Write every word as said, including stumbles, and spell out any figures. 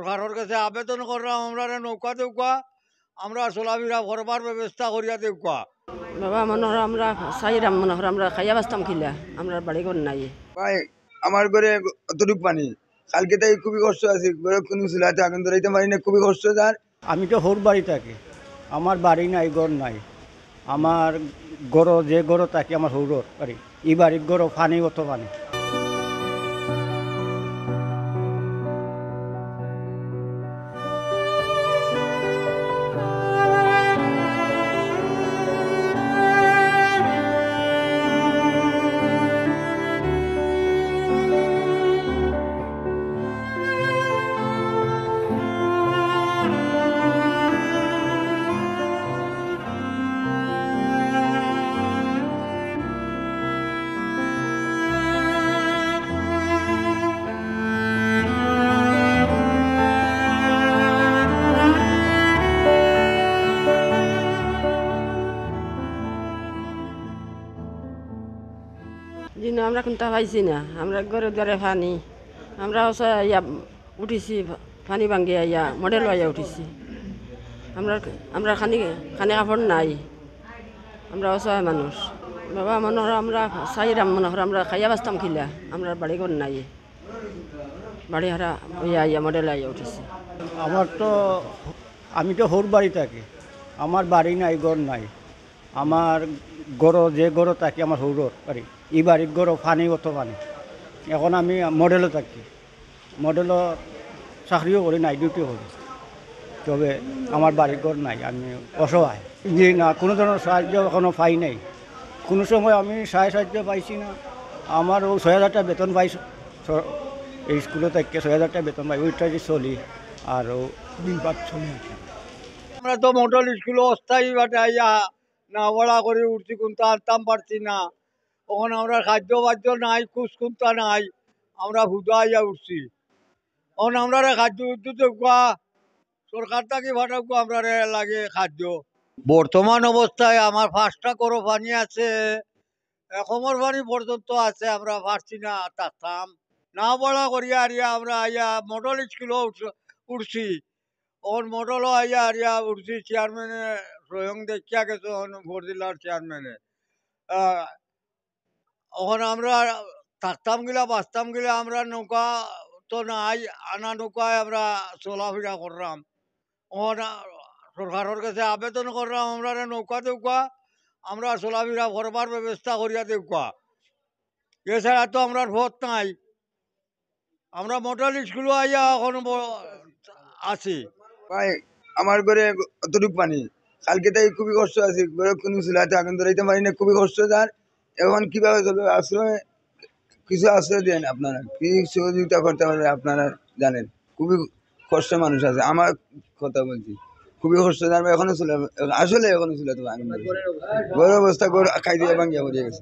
সরকারর কাছে আবেদন করলাম, আমরারে নৌকা দেউক্কা, আমরা চলাফিরা করবার ব্যবস্থা করিয়া দেউক্কা। বাবা, মনে করো আমরা চাইরাম, মনে করো আমরা খাইয়া বাঁচতাম কিলা, আমরার বাড়ি ঘর নাই। ভাই, আমার ঘরে অতটুক পানি, কালকে তাই খুবই কষ্ট আছে, ঘরে কোনো চুলাতে আগুন ধরাইতে পারি না, খুবই কষ্ট তার। আমি তো হউর বাড়ি থাকি, আমার বাড়ি নাই, ঘর নাই। আমার ঘর, যে ঘর থাকি আমার হউরর বাড়ি, ই বাড়ির ঘর পানি, অত পানি। জি না, আমরা কুন্তা পাইছি না, আমরা ঘরে দুয়ারে পানি, আমরা অসহায় আইয়া উঠিছি, পানি ভাঙ্গি আইয়া মডেল আইয়া উঠিছি। আমরা, আমরা খানি, খানি কাপড় নাই, আমরা অসহায় মানুষ। বাবা, মনে করো আমরা চাইরাম, মনে করো আমরা খাইয়া বাঁচতাম কিলা, আমরার বাড়ি ঘর নাই, বাড়ি হারা অইয়া আইয়া মডেল আইয়া উঠিছি। আমার তো, আমি তো হউর বাড়ি থাকি, আমার বাড়ি নাই, ঘর নাই। আমার ঘর, যে ঘর থাকি আমার হউরর বাড়ি, ই বাড়ির ঘর পানি, অত পানি। এখন আমি মডেলো থাকি, মডেলো চাকরিও করি, নাইট ডিউটি করি, তবে আমার বাড়ির ঘর নাই, আমি অসহায়। জি না, কোনো ধরনের সাহায্য এখনো পাই নাই। কোনো সময় আমি সাহায্য সাহায্য পাইছি না। আমার অউ ছয় হাজার টেকা বেতন পাই, স-, এই স্কুলো থাকি ছয় হাজার টেকা বেতন পাই, ওইটা যে চলি, আর ও দিন পাত চলি আর কি। আমরা তো মডেল স্কুলো অস্থায়ী ভাবে আইয়া না পড়া করি উঠছি, কুন্তা আনতাম পারছি না। অখন আমরা খাদ্য বাদ্য নাই, কুস কুন্তা নাই, আমরা হুদা আইয়া উঠছি। অখন আমরারে খাদ্য উদ্যুত দেউক্কা, সরকার থাকি পাঠাউক্কা, আমরারে লাগে খাদ্য। বর্তমান অবস্থায় আমার পাঁচটা ঘরো পানি আছে, এ, কোমর পানি পর্যন্ত আছে, আমরা পারছি না থাকতাম। না পড়া করিয়া আরিয়া আমরা আইয়া মডেল স্কুলো উঠ-, উঠছি। অখন মডেলো আইয়া আরিয়া উঠছি, চেয়ারম্যানে স্বয়ং দেখিয়া গেছে, অখন উপজেলার চেয়ারম্যানে। আহ, অখন আমরা থাকতাম গিলা, বাঁচতাম গিলা, আমরা নৌকা তো নাই, আনা নৌকায় আমরা চলাফিরা কররাম। অখন সরকারর কাছে আবেদন কররাম, আমরারে নৌকা দেউক্কা, আমরা চলাফিরা করবার ব্যবস্থা করিয়া দেউক্কা, এছাড়া তো আমরার পথ নাই। আমরা মডেল স্কুলো আইয়া অখন ব-, আছি। ভাই, আমার ঘরে অতটুক পানি, কালকে তাই খুবই কষ্ট আছে, ঘরে কোনো চুলাতে আগুন ধরাইতে পারি না, খুবই কষ্ট তার। এখন কিভাবে চলবে? আশ্রয়, কিছু আশ্রয় দেন আপনারা, কি সহযোগিতা করতে পারবে আপনারা জানেন। খুবই কষ্টে মানুষ আছে, আমার কথা বলছি, খুবই কষ্ট তার। এখনো চুলা, আসলে এখনো চুলাতে আগুন ধরেছে। ঘরের অবস্থা, ঘর খাই দিয়ে ভাঙ্গিয়া পড়ে গেছে।